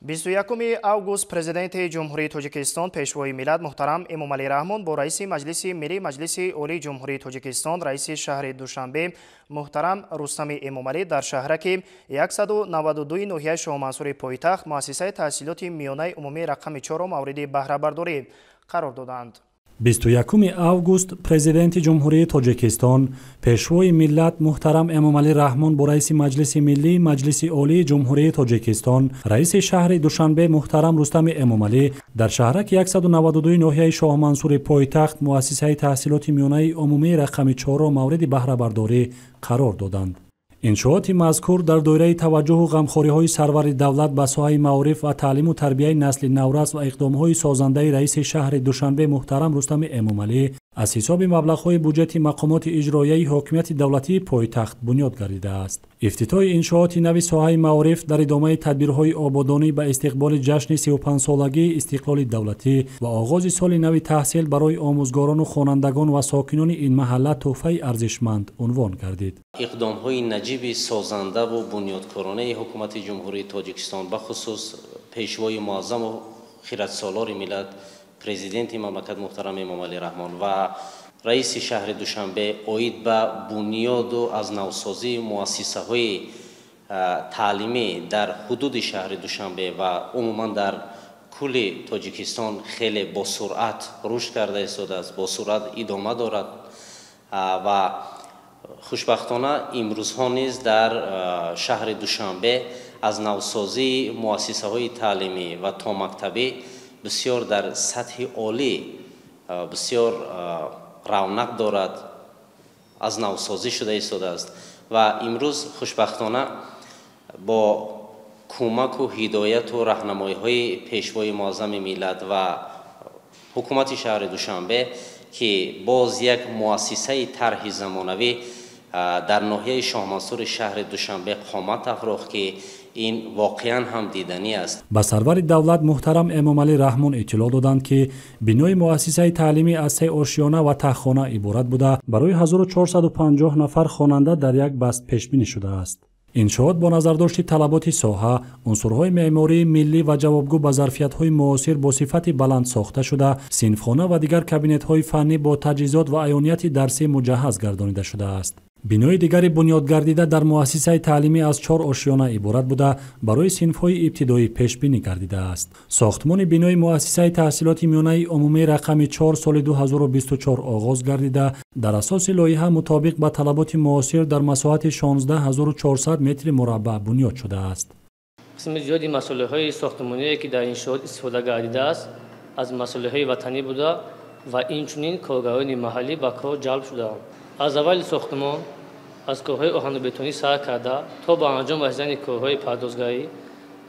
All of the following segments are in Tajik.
21 август Президенти Ҷумҳурии Тоҷикистон, Пешвои миллат муҳтарам Эмомалӣ Раҳмон бо раиси Маҷлиси Миллии Маҷлиси Олии Ҷумҳурии Тоҷикистон, раиси шаҳри Душанбе муҳтарам Рустами Эмомалӣ дар шаҳраки 192 ноҳияи Шоҳмансури пойтахт муассисаи таҳсилоти миёнаи умумии рақами 4-ро мавриди баҳрабардорӣ қарор доданд. 21 август Президенти Ҷумҳурии Тоҷикистон, Пешвои миллат муҳтарам Эмомалӣ Раҳмон бо раиси Маҷлиси Миллии Маҷлиси Олии Ҷумҳурии Тоҷикистон, раиси шаҳри Душанбе муҳтарам Рустами Эмомалӣ дар шаҳраки 192 ноҳияи Шоҳмансури пойтахт муассисаи таҳсилоти миёнаи умумии рақами 4-ро мавриди баҳрабардорӣ қарор доданд. Иншооти мазкур дар доираи таваҷҷуҳу ғамхориҳои сарвари давлат ба соҳаи маориф ва таълиму тарбияи насли наврас ва иқдомҳои созандаи раиси шаҳри Душанбе муҳтарам Рустами Эмомалӣ аз ҳисоби маблағҳои буҷети мақомоти иҷроияи ҳокимияти давлатии пойтахт бунёд гардидааст. Ифтитоҳи иншооти нави соҳаи маориф дар идомаи тадбирҳои ободонӣ ба истиқболи ҷашни 35-солагии истиқлоли давлатӣ ва оғози соли нави таҳсил барои омӯзгорону хонандагон ва сокинони ин маҳалла тӯҳфаи арзишманд унвон гардид. Иқдомҳои наҷиби созандаву бунёдкоронаи ҳукумати Ҷумҳурии Тоҷикистон, бахусус Пешвои муаззаму хиратсолори миллат, Президенти мамлакат муҳтарам Эмомалӣ Раҳмон ва раиси шаҳри Душанбе оид ба бунёду аз навсозии муассисаҳои таълимӣ дар ҳудуди шаҳри Душанбе ва умуман дар кулли Тоҷикистон хеле босуръат рушд карда истодааст, босуръат идома дорад ва хушбахтона имрӯзҳо низ дар шаҳри Душанбе аз навсозии муассисаҳои таълимӣ ва томактабӣ бисёр дар сатҳи олӣ, бисёр равнақ дорад, аз навсозӣ шуда истодааст ва имрӯз хушбахтона бо кӯмаку ҳидояту раҳнамоиҳои Пешвои муаззами миллат ва ҳукумати шаҳри Душанбе, ки боз як муассисаи тарҳи замонавӣ дар ноҳияи Шоҳмансури шаҳри Душанбе қомат афрохт, ки ин воқеан ҳам диданӣ аст. Ба сарвари давлат муҳтарам Эмомалӣ Раҳмон иттилоъ доданд, ки бинои муассисаи таълимӣ аз се ошёна ва таҳхона иборат буда, барои 1450 нафар хонанда дар як баст пешбинӣ шудааст. Иншоот бо назардошти талаботи соҳа, унсурҳои меъмории миллӣ ва ҷавобгӯ ба зарфиятҳои муосир бо сифати баланд сохта шуда, синфхона ва дигар кабинетҳои фаннӣ бо таҷҳизот ва аёнияти дарсӣ муҷаҳҳаз гардонида шудааст. Бинои дигари бунёдгардида дар муассисаи таълимӣ аз чор ошёна иборат буда, барои синфҳои ибтидоӣ пешбинӣ гардидааст. Сохтмони бинои муассисаи таҳсилоти миёнаи умумии рақами 4 соли 2024 оғоз гардида, дар асоси лоиҳа мутобиқ ба талаботи муосир дар масоҳати 16 400 метри мураббаъ бунёд шудааст. Қисми зиёди масолеҳҳои сохтмоние, ки дар иншоот истифода гардидааст, аз масолеҳҳои ватанӣ буда ва инчунин коргарони маҳаллӣ ба кор ҷалб шудаанд. Аз аввали сохтмон, аз корҳои оҳанубетонӣ сар карда то ба анҷом расидани корҳои пардозгарӣ,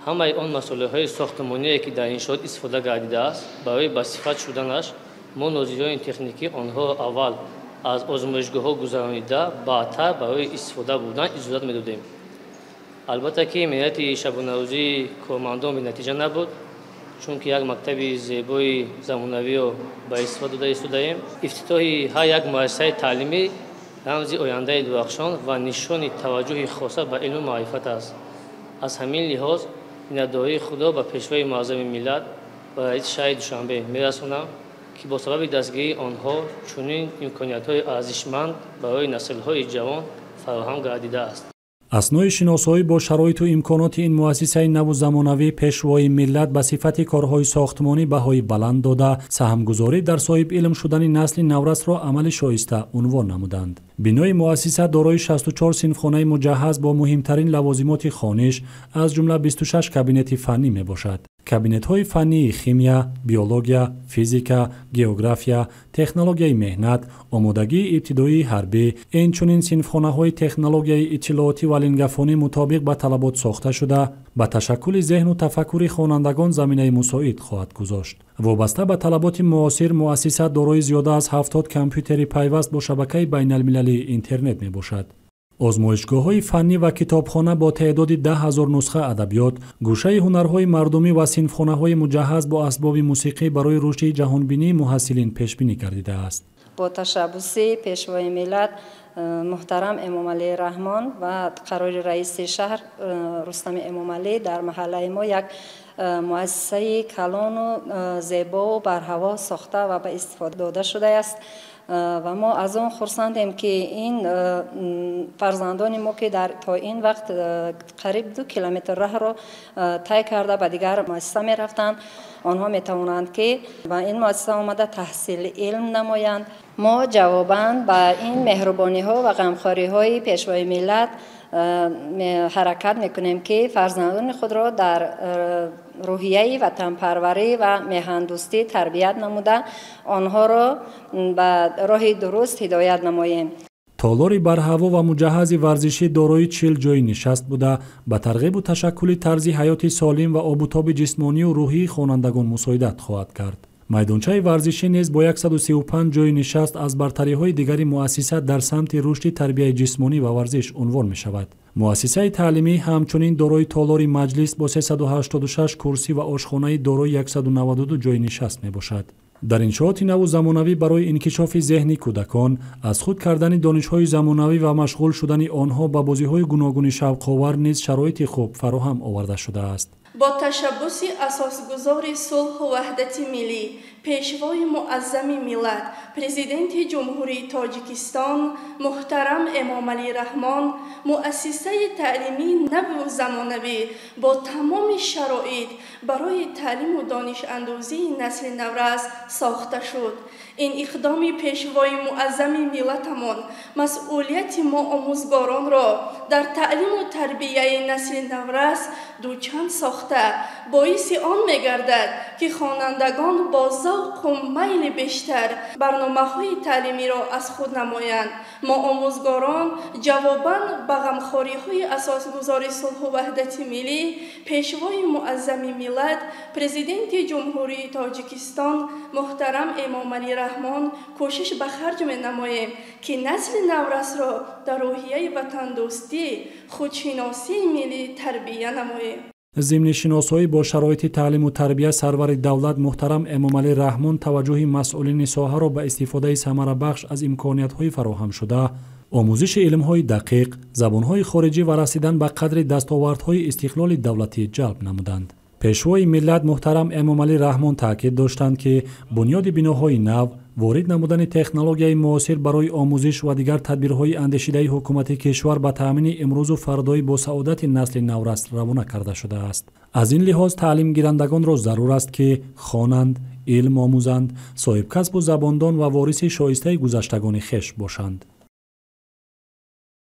ҳамаи он масолеҳҳои сохтмоние, ки дар иншоот истифода гардидааст, барои ба сифат шуданаш мо нозирони техникӣ онҳоро аввал аз озмоишгоҳҳо гузаронида, баъдтар барои истифода бурдан иҷозат медодем. Албатта ки меҳнати шабонарӯзии кормандон бенатиҷа набуд, чунки як мактаби зебои замонавиро ба истифода дода истодаем. Ифтитоҳи ҳар як муассисаи таълимӣ рамзи ояндаи дурахшон ва нишони таваҷҷӯҳи хоса ба илму маърифат аст. Аз ҳамин лиҳоз миннатдории худро ба Пешвои муаззами миллат ва раиси шаҳри Душанбе мерасонам, ки бо сабаби дастгирии онҳо чунин имкониятҳои арзишманд барои наслҳои ҷавон фароҳам гардидааст. Аснои шиносоӣ бо шароиту имконоти ин муассисаи наву замонавӣ, Пешвои миллат ба сифати корҳои сохтмонӣ баҳои баланд дода, саҳмгузорӣ дар соҳиб илм шудани насли наврасро амали шоиста унвон намуданд. Бинои муассиса дорои 64 синфхонаи муҷаҳҳаз бо муҳимтарин лавозимоти хониш, аз ҷумла 26 кабинети фаннӣ мебошад. Кабинетҳои фаннии химия, биология, физика, география, технологияи меҳнат, омодагии ибтидоии ҳарбӣ, инчунин синфхонаҳои технологияи иттилоотӣ ва лингафонӣ мутобиқ ба талабот сохта шуда, ба ташаккули зеҳну тафаккури хонандагон заминаи мусоид хоҳад гузошт. Вобаста ба талаботи муосир, муассиса дорои зиёда аз 70 компютери пайваст бо шабакаи байналмилалии интернет мебошад. Озмоишгоҳҳои фаннӣ ва китобхона бо теъдоди 10 000 нусха адабиёт, гӯшаи ҳунарҳои мардумӣ ва синфхонаҳои муҷаҳҳаз бо асбоби мусиқӣ барои рушди ҷаҳонбинии муҳассилин пешбинӣ гардидааст. Бо ташаббуси Пешвои миллат муҳтарам Эмомалӣ Раҳмон ва қарори раиси шаҳр Рустами Эмомалӣ дар маҳаллаи мо як муассисаи калону зебову барҳаво сохта ва ба истифода дода шудааст. Ва мо аз он хурсандем, ки ин фарзандони мо, ки дар то ин вақт қариб 2 километр раҳро тай карда ба дигар муассиса мерафтанд, онҳо метавонанд, ки ба ин муассиса омада таҳсили илм намоянд. Мо ҷавобан ба ин меҳрубониҳо ва ғамхориҳои Пешвои миллат ҳаракат мекунем, ки фарзандони худро дар рӯҳияи ватанпарварӣ ва меҳандӯстӣ тарбият намуда, онҳоро ба роҳи дуруст ҳидоят намоем. Толори барҳаво ва муҷаҳҳази варзишӣ дорои 40 ҷойи нишаст буда, ба тарғибу ташаккули тарзи ҳаёти солим ва обутоби ҷисмонию рӯҳии хонандагон мусоидат хоҳад кард. Майдончаи варзишӣ низ бо 135 ҷойи нишаст аз бартариҳои дигари муассиса дар самти рушди тарбияи ҷисмонӣ ва варзиш унвон мешавад. Муассисаи таълимӣ ҳамчунин дорои толори маҷлис бо 386 курсӣ ва ошхонаи дорои 192 ҷойи нишаст мебошад. Дар иншооти наву замонавӣ барои инкишофи зеҳни кӯдакон, аз худ кардани донишҳои замонавӣ ва машғул шудани онҳо ба бозиҳои гуногуни шавқовар низ шароити хуб фароҳам оварда шудааст. Бо ташаббуси асосгузори сулҳу ваҳдати миллӣ, Пешвои муаззами миллат, Президенти Ҷумҳурии Тоҷикистон муҳтарам Эмомалӣ Раҳмон муассисаи таълимии наву замонавӣ бо тамоми шароит барои таълиму донишандӯзии насли наврас сохта шуд. Ин иқдоми Пешвои муаззами миллатамон масъулияти мо омӯзгоронро дар таълиму тарбияи насли наврас дучанд сохта, боиси он мегардад, ки хонандагон бо завқу майли бештар барномаҳои таълимиро аз худ намоянд. Мо омӯзгорон ҷавобан ба ғамхориҳои асосгузори сулҳу ваҳдати миллӣ, Пешвои муаззами миллат, Президенти Ҷумҳурии Тоҷикистон муҳтарам Эмомалӣ Раҳмон кӯшиш ба харҷ менамоем, ки насли наврасро дар рӯҳияи ватандӯстӣ, худшиносии миллӣ тарбия намоем. Зимни шиносоӣ бо шароити таълиму тарбия сарвари давлат муҳтарам Эмомалӣ Раҳмон таваҷҷӯҳи масъулини соҳаро ба истифодаи самарабахш аз имкониятҳои фароҳамшуда, омӯзиши илмҳои дақиқ, забонҳои хориҷӣ ва расидан ба қадри дастовардҳои истиқлоли давлатӣ ҷалб намуданд. Пешвои миллат муҳтарам Эмомалӣ Раҳмон таъкид доштанд, ки бунёди биноҳои нав, ворид намудани технологияи муосир барои омӯзиш ва дигар тадбирҳои андешидаи ҳукумати кишвар ба таъмини имрӯзу фардои босаодати насли наврас равона карда шудааст. Аз ин лиҳоз таълимгирандагонро зарур аст, ки хонанд, илм омӯзанд, соҳибкасбу забондон ва вориси шоистаи гузаштагони хеш бошанд.